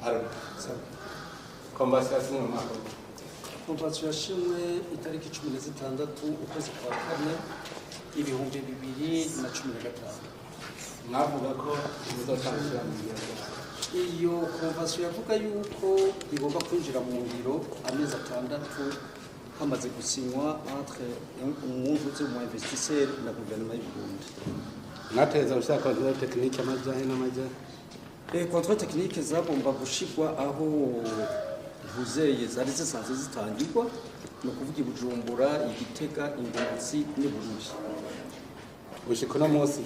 Aro. Convention yasinywe mu mwaka wa Convention yasinywe itariki 16 ukwezi kwa kane 2015. Mwavuga ko muzotangura mu ngiro? Iyo convention yavuga yuko igomba kwinjira mu ngiro amezi 6 hamaze gusinywa entre umuntu uzi umu investisseur na guverinoma y'u Burundi. Mwateza gushaka contrôle technique amajahe n'amajahe? Contrôle technique zagomba gushigwa aho ntuzeye zari zisanzwe zitangirwa, ni ukuvuga i Bujumbura, i Gitega, i Ngozi n'i Bururi. Gushika uno munsi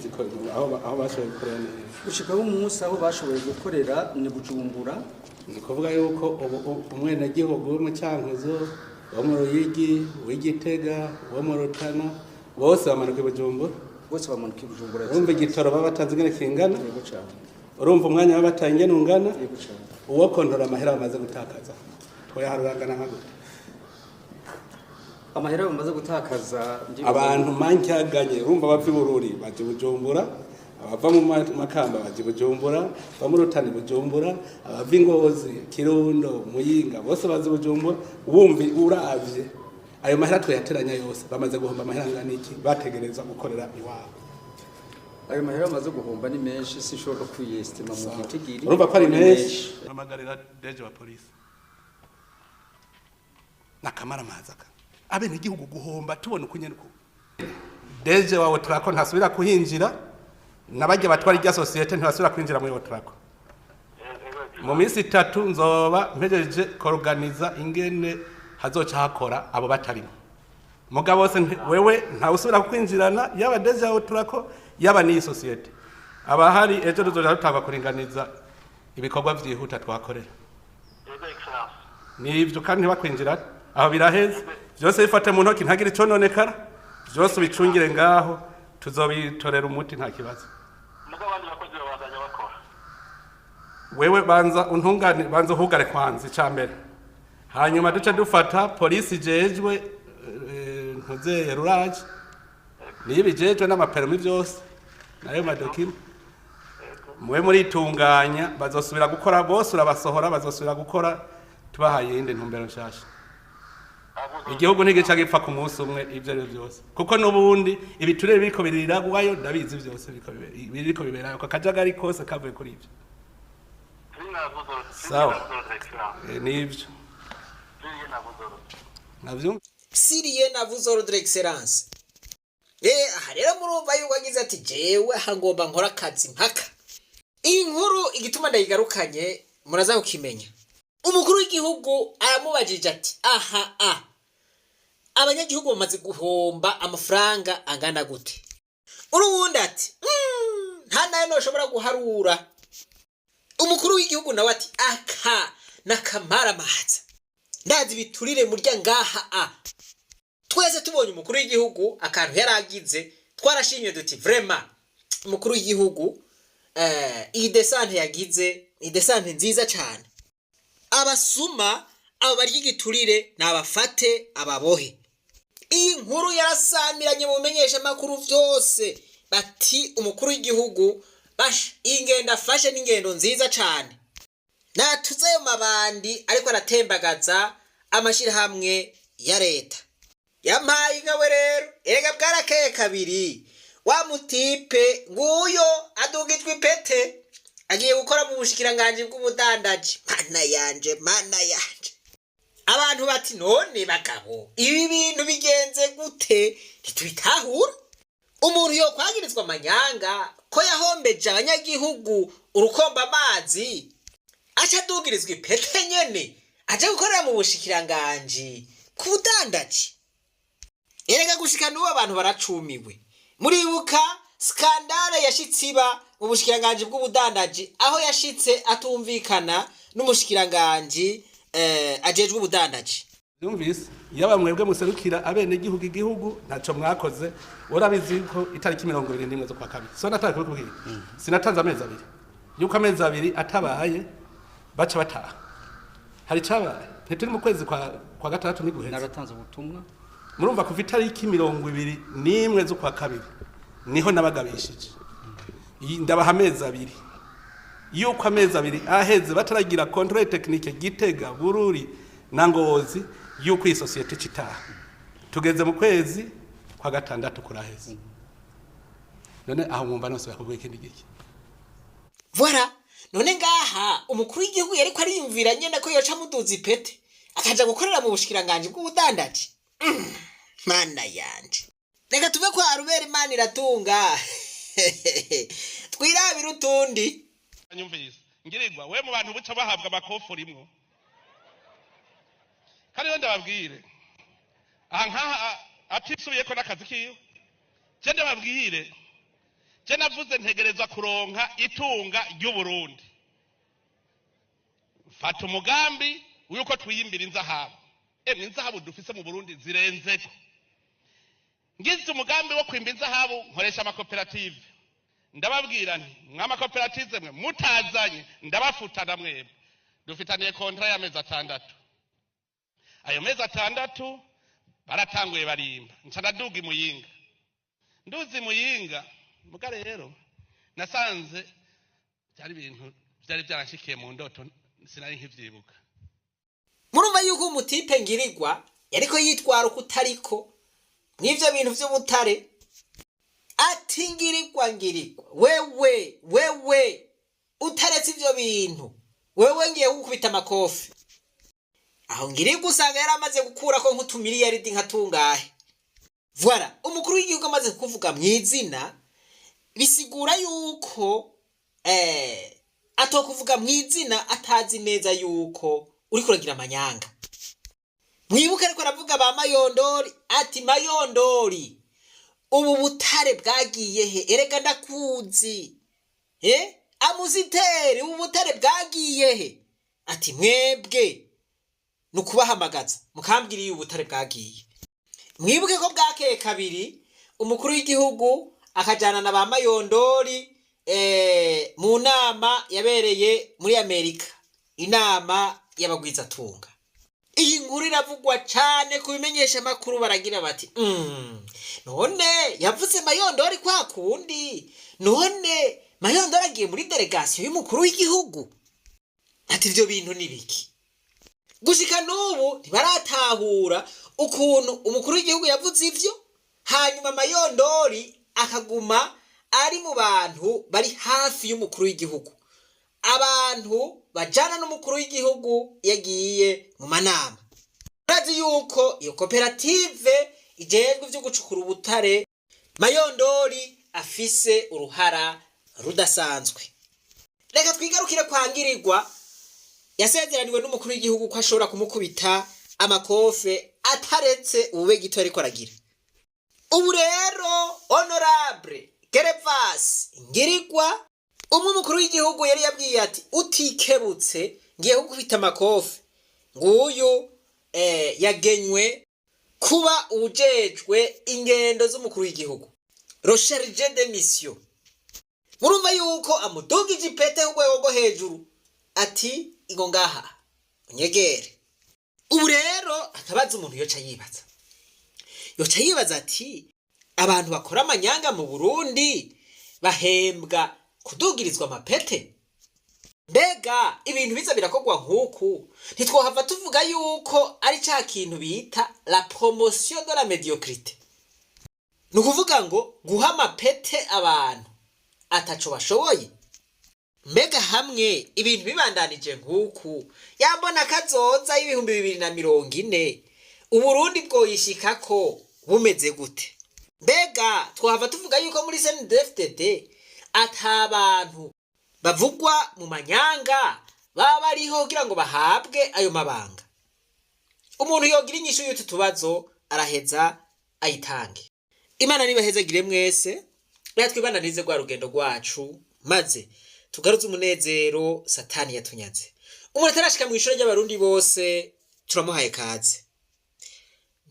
aho bashoboye gukorera neza? Gushika umunsi aho bashoboye gukorera ni Bujumbura. Ni ukuvuga yuko ubu umwenegihugu wo mu Cankuzo, wo mu Ruyigi, w'Igitega, wo mu Rutana, bose bamanuka i Bujumbura? Bose bamanuka i Bujumbura. Urumva igitoro baba batanze ingene kingana? Yego cyane. Urumva umwanya baba bataye ingene ungana? Yego cyane. Uwo kontora amahera bamaze gutakaza twoyaharura angana nka gute? Amahera bamaze gutakaza Abantu mancyaganye, urumva bava i Bururi baja i Bujumbura, abava mu Makamba baja i Bujumbura, abava mu Rutana i Bujumbura, abava i Ngozi, Kirundo, Muyinga, bose baza i Bujumbura. Wumva uravye ayo mahera twoyateranya yose, bamaze guhomba amahera angana iki bategereza gukorera iwabo? Ayo mahera bamaze guhomba ni menshi, sinshobora kuyestima mu gitigiri. Urumva ko ari Ni menshi. Hamagarira DG wa polisi n'akamaramaza ka abenegihugu guhomba tubona uko nyene uko DG wa Otraco ntasubira kuhinjira, n'abajya batwara irya société ntibasubira kwinjira muri Otraco. Mu minsi 3 nzoba mpejeje kuorganiza ingene hazoca hakora abo batarimo. Mugabo bose wewe ntawe usubira kwinjirana, yaba DG wa Otraco, yaba n'iyi société. Abahari ejo tuzoja dutangwa kuringaniza ibikorwa vyihuta twakorera. Yego, Excellence. Nivyo, kandi ntibakwinjira aho biraheze vyose, bifate mu ntoki, ntagire icononekara, vyose ubicungire ngaho, tuzobitorera umuti, nta kibazo. Mugo abandi bakozi babandanya bakora? Wewe banza untungane, banza uhugare kwanza ica mbere, hanyuma duce dufata polisi ijejwe ntuzeye ruraje niyo ibijejwe n'ama permis vyose nayo ma documents, mube muritunganya. Bazosubira gukora bose, urabasohora, bazosubira gukora tubahaye iyindi ntumbero nshasha. Igihugu ntigica gipfa ku munsi umwe, ibyo ari byo byose, kuko n'ubundi ibiturere biriko biriragwayo, ndabizi byose biriko biberayo, ako kajagari kose kavuye kuri ibyo. Sawa. Nivyo navyumva. Si rien à vos ordres, Excellence. Aha rero murumva yuko agize ati: "Jewe aha ngomba nkora akazi mpaka." Iyi nkuru igituma ndayigarukanye muraza kukimenya. Umukuru w'igihugu aramubajije ati: "Aha a abanyagihugu bamaze guhomba amafaranga angana gute?" Uruwundi ati: Nta nayo noshobora guharura." Umukuru w'igihugu nawe ati: "Aka n'akamaramaza, ndazi ibiturire murya ngaha." A twese tubonye umukuru w'igihugu akantu yaragize, twarashimye duti: "Vraiment, umukuru w'igihugu iyi descente yagize ni descente nziza cyane. Abasuma abo barya igiturire nabafate ababohe." Iyi nkuru yarasamiranye mu bimenyeshamakuru vyose, bati: "Umukuru w'igihugu basha iyi ngendo afashe n'ingendo nziza cyane, natuze ayo mabandi ariko aratembagaza amashirahamwe ya leta." Yampaye inkawe rero, erega bwarakeye kabiri, wa mu type nguyo adugijwe ipete, agiye gukora mu bushikiranganji bw'ubudandaji. Mana yanje, mana yanje! Abantu bati: "None bagabo, ibi bintu bigenze gute? Ntitubitahura. Umuntu yokwagirizwa amanyanga ko yahombeje abanyagihugu urukomba amazi, aca adugirizwa ipete nyene, aja gukorera mu bushikiranganji ku budandaji?" Erega gushika n'ubu abantu baracumiwe. Muribuka scandale yashitse iba mu bushikiranganji bw'ubudandaji, aho yashitse atumvikana n'umushikiranganji ajejwe ubudandaji. Yumvise yaba mwebwe muserukira abenegihugu, igihugu ntaco mwakoze. Urabizi ko itariki 21 z'ukwa kabiri so nataka kubikubwira, sinatanze amezi 2, yuko amezi 2 atabaye baca bataha. Hari cabaye? Ntituri mu kwezi kwa gatandatu niguheze? Naratanze ubutumwa. Murumva, kuva itariki 21 z'ukwa kabiri niho nabagabishije. Ndabaha amezi 2. Yuko amezi 2 aheze bataragira contrôle technique Gitega, Bururi na Ngozi, yuko iyi société citaha. Tugeze mu kwezi kwa gatandatu kuraheze. None aho mwumva nose bakubwiye ikindi giki? Voilà. None ngaha umukuru w'igihugu yariko ariyumvira nyene ko yoca amuduza ipete, akaja gukorera mu bushikiranganji bw'ubudandaji. Mana yanje, reka tuve kwa Rubera Imana iratunga, twirabire utundi. Nyumvise ngirirwa we mu bantu buca bahabwa amakofu rimwo. Kandi rero ndababwire, aha nkaha atisubiyeko n'akazi kiwe. Je ndababwire, je navuze ntegerezwa kuronka itunga ry'Uburundi. Mfata umugambi w'uko twiyimbira inzahabu. Emwe, inzahabu dufise mu Burundi zirenzeko. Ngize umugambi wo kwimba inzahabu, nkoresha amakoperative. Ndababwira nti: "Mwamakoperative mwe, mutazanye ndabafutana. Mwebwe dufitaniye contrat y'amezi 6." Ayo mezi 6 baratanguye barimba. Nca ndaduga imuyinga. Nduzi imuyinga muga rero nasanze byari ibintu byari byaranshikiye mu ndoto, sinari nkivyibuka. Murumva yuko umutipe Ngirigwa yariko yitwara uko utariko mw'ivyo bintu vy'ubutare. Ati: "Ngirigwa, Ngirigwa, wewe, wewe utaretse ivyo bintu, wewe ngiye kugukubita amakofi." Aho Ngirigwa usanga yari amaze gukurako nk'utumiliyaridi nka tungahe. Voilà, umukuru w'igihugu amaze kukuvuga mw'izina, bisigura yuko atokuvuga mw'izina atazi neza yuko uriko uragira amanyanga. Mwibuke ariko aravuga ba Mayondori, ati: "Mayondori, ubu butare bwagiye he? Erega ndakuzi, amuziteri, ubu butare bwagiye he?" Ati: "Mwebwe ni ukubahamagaza mukambwira iyo ubutare bwagiye." Mwibuke ko bwakeye kabiri umukuru w'igihugu akajana na ba Mayondori mu nama yabereye muri Amerika, inama y'abagwizatunga. Iyi nkuru iravugwa cane ku bimenyesha amakuru. Baragira bati: "None yavuze Mayondori kwa kundi? None Mayondori agiye muri délégation y'umukuru w'igihugu?" Ati: "Ivyo bintu ni biki?" Gushika n'ubu ntibaratahura ukuntu umukuru w'igihugu yavuze ivyo, hanyuma Mayondori akaguma ari mu bantu bari hafi y'umukuru w'igihugu, abantu bajana n'umukuru w'igihugu yagiye mu manama. Urazi yuko iyo koperative ijejwe ivyo gucukura ubutare, Mayondori afise uruhara rudasanzwe. Reka twigarukire kwa Ngirirwa. Yasezeraniwe n'umukuru w'igihugu ko ashobora kumukubita amakofe ataretse ubube gito ariko aragira. Ubu rero honorable Gervas Ngirigwa, umwe umukuru w'igihugu yari yabwiye ati: "Utikebutse ngiye kugukubita amakofe", nguyu yagenywe kuba uwujejwe ingendo z'umukuru w'igihugu, le chargé de mission. Murumva yuko amudugije ipete y'urwego rwo hejuru, ati: "Ingo ngaha unyegere." Ubu rero akabaza umuntu yoca yibaza ati: "Abantu bakora amanyanga mu Burundi bahembwa kudugirizwa amapete? Mbega ibintu biza birakorwa nk'uku, ntitwohava tuvuga yuko ari ca kintu bita la promotion de la médiocrité?" Ni ukuvuga ngo guha amapete abantu ataco bashoboye. Mbega hamwe ibintu bibandanije nk'uku, yambona kazoza y'2040, Uburundi bwoyishikako bumeze gute? Mbega twahava tuvuga yuko muri CNDD-FDD ata bantu bavugwa mu manyanga baba bariho kugira ngo bahabwe ayo mabanga? Umuntu yogira inyishu y'utu tubazo araheza ayitange. Imana nibahezagire mwese. Reka twibananize rwa rugendo rwacu, maze tugaruze umunezero Satani yatunyaze. Umuntu atarashika mu ishuri ry'Abarundi bose, turamuhaye kaze.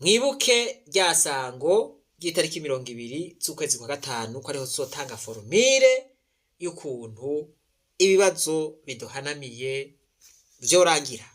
Mwibuke rya sango ry'itariki 20 z'ukwezi kwa gatanu, ko ariho tuzotanga formule y'ukuntu ibibazo biduhanamiye vyorangira.